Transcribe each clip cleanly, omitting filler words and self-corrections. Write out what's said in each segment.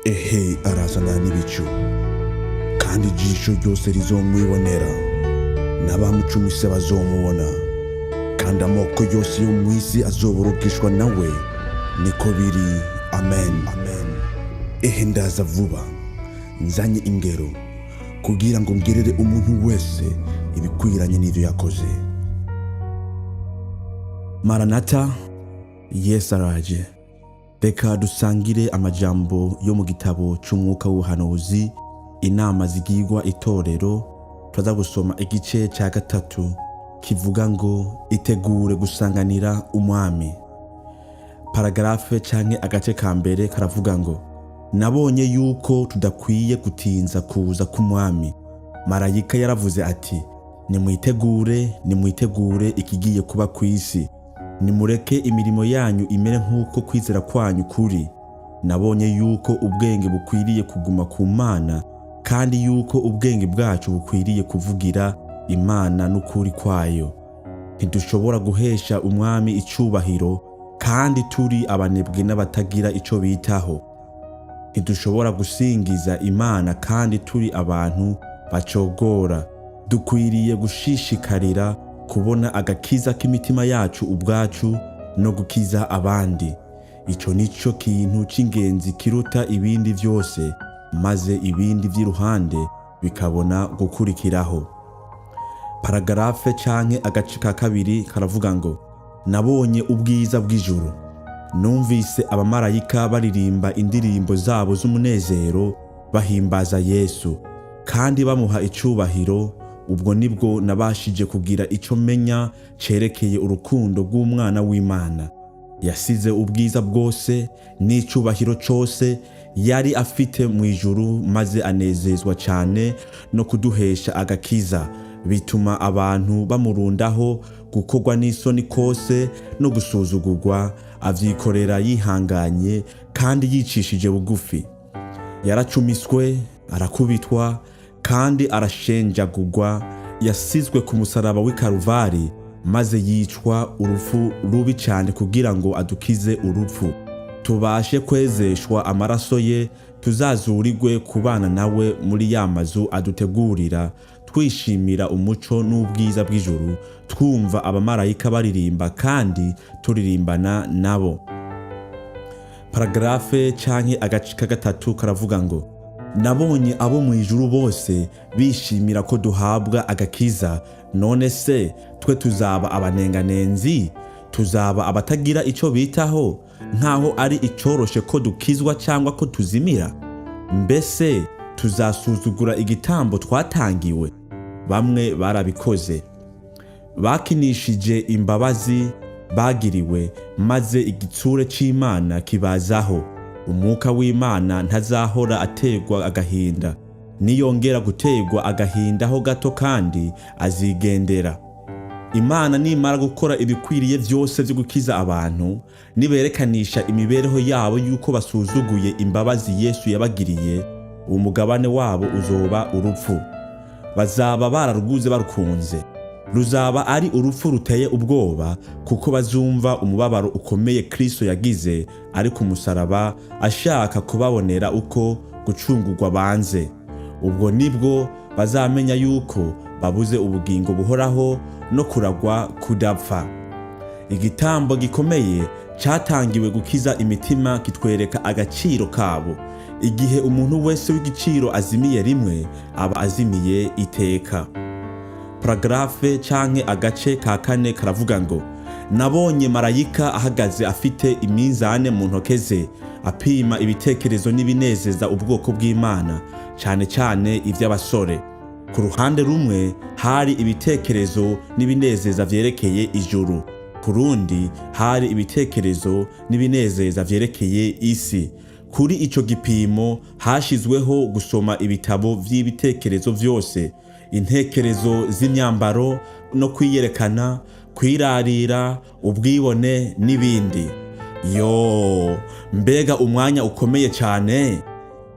Ehe, arazana n'ibicu, kandi ijisho ryose rizomwibonera, n'abamucumise bazomubona, kandi amoko yose yo mu isi azoborogeshwa nawe. Niko biri. Amen, amen. Ehe, ndaza vuba nzanye ingero kugira ngo ngerere umuntu wese ibikwiranye n'ivyo yakoze. Maranata, Yesu araje. Reka dusangire amajambo yo mu gitabo c'umwuka w'ubuhanuzi, inama zigirwa itorero. Turaza gusoma igice ca gatatu kivuga ngo "Itegure gusanganira umwami". Paragraphe canke agace ka mbere karavuga ngo: "Nabonye yuko tudakwiye gutinza kuza k'umwami. Marayika yaravuze ati: 'Nimwitegure, nimwitegure ikigiye kuba ku isi. Nimureke imirimo yanyu imere nk'uko kwizera kwanyu kuri.' Nabonye yuko ubwenge bukwiriye kuguma ku Mana, kandi yuko ubwenge bwacu bukwiriye kuvugira Imana n'ukuri kwayo. Ntidushobora guhesha umwami icubahiro kandi turi abanebwe n'abatagira ico bitaho. Ntidushobora gusingiza Imana kandi turi abantu bacogora. Dukwiriye gushishikarira kubona agakiza k'imitima yacu ubwacu no gukiza abandi. Ico nico kintu c'ingenzi kiruta ibindi vyose, maze ibindi vy'iruhande bikabona gukurikiraho." Paragraphe canke agace ka kabiri karavuga ngo: "Nabonye ubwiza bw'ijuru. Numvise abamarayika baririmba indirimbo zabo z'umunezero, bahimbaza Yesu kandi bamuha icubahiro. Ubwo nibwo nabashije kugira ico menya cerekeye urukundo rw'umwana w'Imana. Yasize ubwiza bwose n'icubahiro cose yari afite mu ijuru, maze anezezwa cyane no kuduhesha agakiza, bituma abantu bamurundaho gukorwa n'isoni kose no gusuzugurwa. Avyikorera yihanganye kandi yicishije bugufi. Yaracumiswe, arakubitwa kandi arashenjagurwa. Yasizwe ku musaraba w'i Karuvari maze yicwa urupfu rubi cyane kugira ngo adukize urupfu, tubashe kwezeshwa amaraso ye, tuzazurirwe kubana nawe muri ya mazu adutegurira, twishimira umuco n'ubwiza bw'ijuru, twumva abamarayika baririmba kandi turirimbana nabo." Paragraphe canke agace ka gatatu karavuga ngo: "Nabonye abo mu ijuru bose bishimira ko duhabwa agakiza. None se twe tuzaba abanenganenzi? Tuzaba abatagira ico bitaho, nkaho ari icoroshe ko dukizwa cyangwa ko tuzimira? Mbese tuzasuzugura igitambo twatangiwe? Bamwe barabikoze. Bakinishije imbabazi bagiriwe, maze igitsure c'Imana kibazaho. Umwuka w'Imana ntazahora aterwa agahinda. Niyongera guterwa agahinda ho gato kandi azigendera. Imana nimara gukora ibikwiriye vyose vyo gukiza abantu, niberekanisha imibereho yabo yuko basuzuguye imbabazi Yesu yabagiriye, umugabane wabo uzoba urupfu. Bazaba bararuguze barukunze. Ruzaba ari urupfu ruteye ubwoba, kuko bazumva umubabaro ukomeye Kristo yagize ari ku musaraba ashaka kubabonera uko gucungurwa banze. Ubwo nibwo bazamenya yuko babuze ubugingo buhoraho no kuragwa kudapfa. Igitambo gikomeye cyatangiwe gukiza imitima kitwereka agaciro kabo. Igihe umuntu wese w'igiciro azimiye rimwe, aba azimiye iteka." Paragraphe canke agace ka kane karavuga ngo: "Nabonye marayika ahagaze afite iminzane mu ntoke ze, apima ibitekerezo n'ibinezeza ubwoko bw'Imana, cyane cyane iby'abasore. Ku ruhande rumwe hari ibitekerezo n'ibinezeza vyerekeye ijuru, ku rundi hari ibitekerezo n'ibinezeza vyerekeye isi. Kuri ico gipimo hashizweho gusoma ibitabo vy'ibitekerezo vyose, intekerezo z'imyambaro no kwiyerekana, kwirarira, ubwibone n'ibindi. Yo, mbega umwanya ukomeye cyane!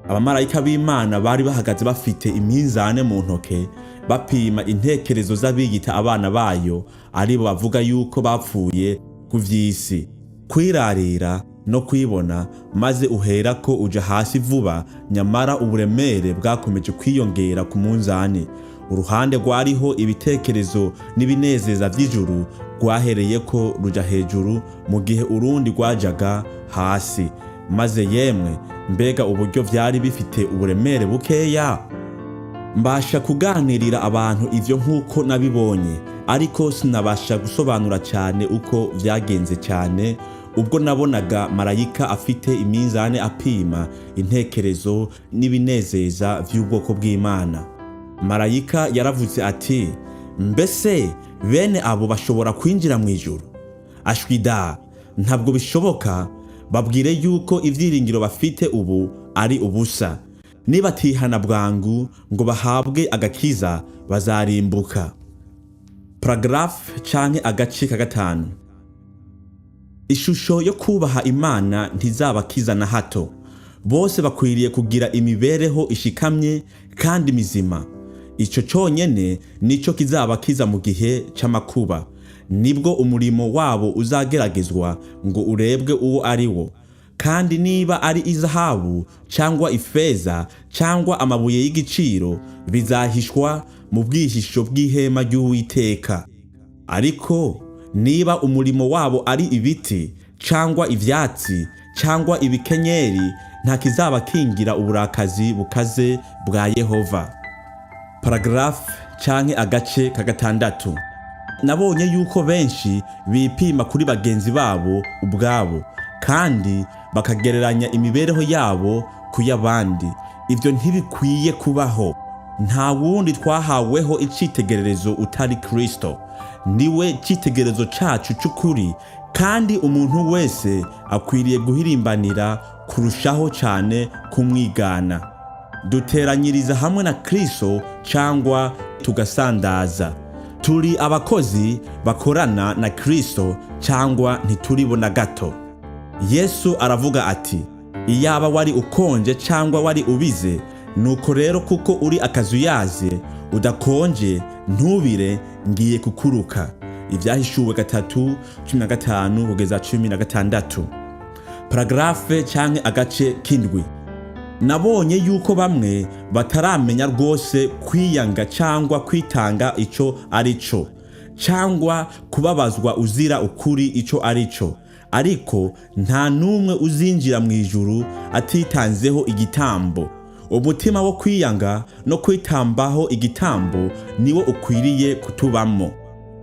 Abamarayika b'Imana bari bahagaze bafite iminzane mu ntoke, bapima intekerezo z'abiyita abana bayo, aribo bavuga yuko bapfuye ku vy'isi. Kwirarira no kwibona, maze uherako uja hasi vuba. Nyamara uburemere bwakomeje kwiyongera ku munzani. Uruhande rwariho ibitekerezo n'ibinezeza vy'ijuru rwahereyeko ruja hejuru, mu gihe urundi rwajaga hasi. Maze yemwe, mbega uburyo vyari bifite uburemere bukeya! Mbasha kuganirira abantu ivyo nk'uko nabibonye, ariko sinabasha gusobanura cyane uko vyagenze cyane ubwo nabonaga marayika afite iminzane apima intekerezo n'ibinezeza vy'ubwoko bw'Imana. Marayika yaravuze ati: "Mbese bene abo bashobora kwinjira mu ijuru? Ashwida, ntabwo bishoboka. Babwire yuko ibyiringiro bafite ubu ari ubusa. Nibatihana bwangu ngo bahabwe agakiza, bazarimbuka." Paragraphe canke agace ka 5. Ishusho yo kubaha Imana ntizabakiza na hato. Bose bakwiriye kugira imibereho ishikamye kandi mizima. Ico conyene nico kizabakiza mu gihe c'amakuba. Nibwo umurimo wabo uzageragezwa ngo urebwe uwo ari wo, kandi niba ari izahabu cyangwa ifeza cyangwa amabuye y'igiciro, bizahishwa mu bwihisho bw'ihema ry'Uwiteka. Ariko niba umurimo wabo ari ibiti cyangwa ivyatsi cyangwa ibikenyeri, nta kizabakingira uburakazi bukaze bwa Yehova. Paragraphe canke agace ka 6. Nabonye yuko benshi bipima kuri bagenzi babo ubwabo kandi bakagereranya imibereho yabo ku y'abandi. Ibyo ntibikwiye kubaho. Nta wundi twahaweho icitegererezo utari Kristo. Niwe citegererezo cacu c'ukuri, kandi umuntu wese akwiriye guhirimbanira kurushaho cyane kumwigana. Duteranyiriza hamwe na Kristo cyangwa tugasandaza. Turi abakozi bakorana na Kristo cyangwa ntituribo na gato. Yesu aravuga ati: "Iyaba wari ukonje cyangwa wari ubize! Nuko rero kuko uri akazuyaze, udakonje ntubire, ngiye kukuruka." Ibyahishuwe 3:15 kugeza 16. Paragraphe canke agace k'7. Nabonye yuko bamwe bataramenya rwose kwiyanga cyangwa kwitanga ico ari cyo, cyangwa kubabazwa uzira ukuri ico ari cyo. Ariko nta n'umwe uzinjira mu ijuru atitanzeho igitambo. Umutima wo kwiyanga no kwitambaho igitambo niwo ukwiriye kutubamo.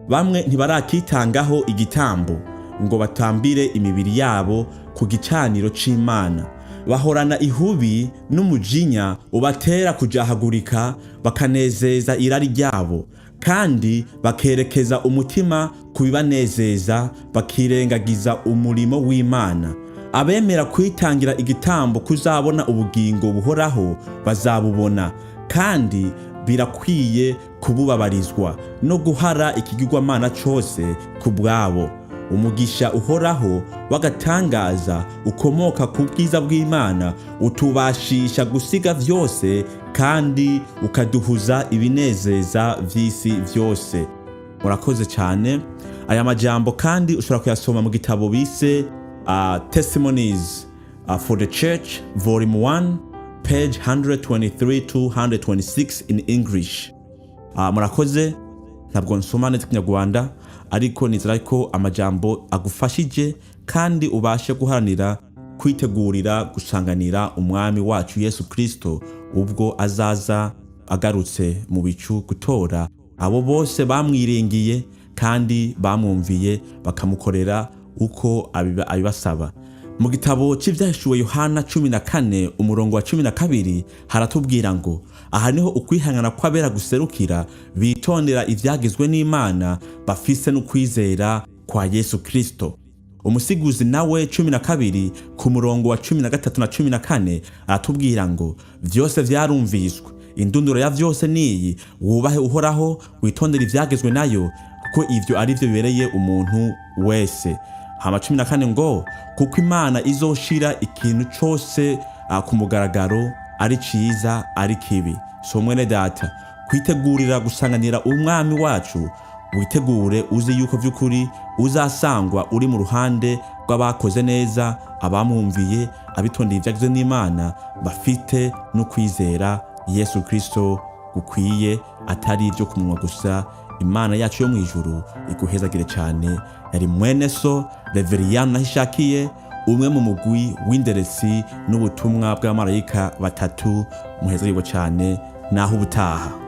Bamwe ntibarakitangaho igitambo ngo batambire imibiri yabo ku gicaniro c'Imana. Bahorana ihubi n'umujinya ubatera kujahagurika, bakanezeza irari ryabo, kandi bakerekeza umutima ku bibanezeza, bakirengagiza umurimo w'Imana. Abemera kwitangira igitambo kuzabona ubugingo buhoraho bazabubona, kandi birakwiye kububabarizwa no guhara ikigirwamana cose ku bwabo. Umugisha uhoraho w'agatangaza ukomoka ku bwiza bw'Imana utubashisha gusiga vyose kandi ukaduhuza ibinezeza vy'isi vyose. Murakoze cyane. Aya majambo kandi ushobora kuyasoma mu gitabo bise Testimonies for the Church, volume 1, page 123 to 126 in English. Murakoze. Ntabwo nsoma neza Ikinyarwanda, ariko nizera ko amajambo agufashije kandi ubashe guharanira kwitegurira gusanganira Umwami wacu Yesu Kristo ubwo azaza agarutse mu bicu gutora abo bose bamwiringiye kandi bamwumviye, bakamukorera uko abibasaba. Mu gitabo cy'Ibyahishuwe Yohana 14 umurongo wa 12 haratubwira ngo: "Aha niho ukwihangana kw'abera guserukira, bitondera ibyagizwe n'Imana, bafise n'ukwizera kwa Yesu Kristo." Umusiguzi nawe 12 ku murongo wa 13 na 14 aratubwira ngo: "Vyose vyarumviswe, indunduro ya vyose niyi: wubahe Uhoraho, witondere ivyagezwe nayo, kuko ivyo ari vyo bibereye umuntu wese." Hama 14 ngo: "Kuko Imana izoshira ikintu cose ku mugaragaro, ari ciza ari kibi." So mwene data, kwitegurira gusanganira Umwami wacu, witegure uzi yuko vy'ukuri uzasangwa uri mu ruhande rw'abakoze neza. Abamwumviye, abitondeye ivyagizwe n'Imana, bafite no kwizera Yesu Kristo gukwiye, atari ibyo ku munwa gusa. Imana yacu yo mu ijuru iguhezagire cyane. Yari mwene so Reveriyani Nahishakiye, umwe mu mugwi w'inderesi n'ubutumwa bw'abamarayika batatu. Muhezagirwe cyane, naho ubutaha.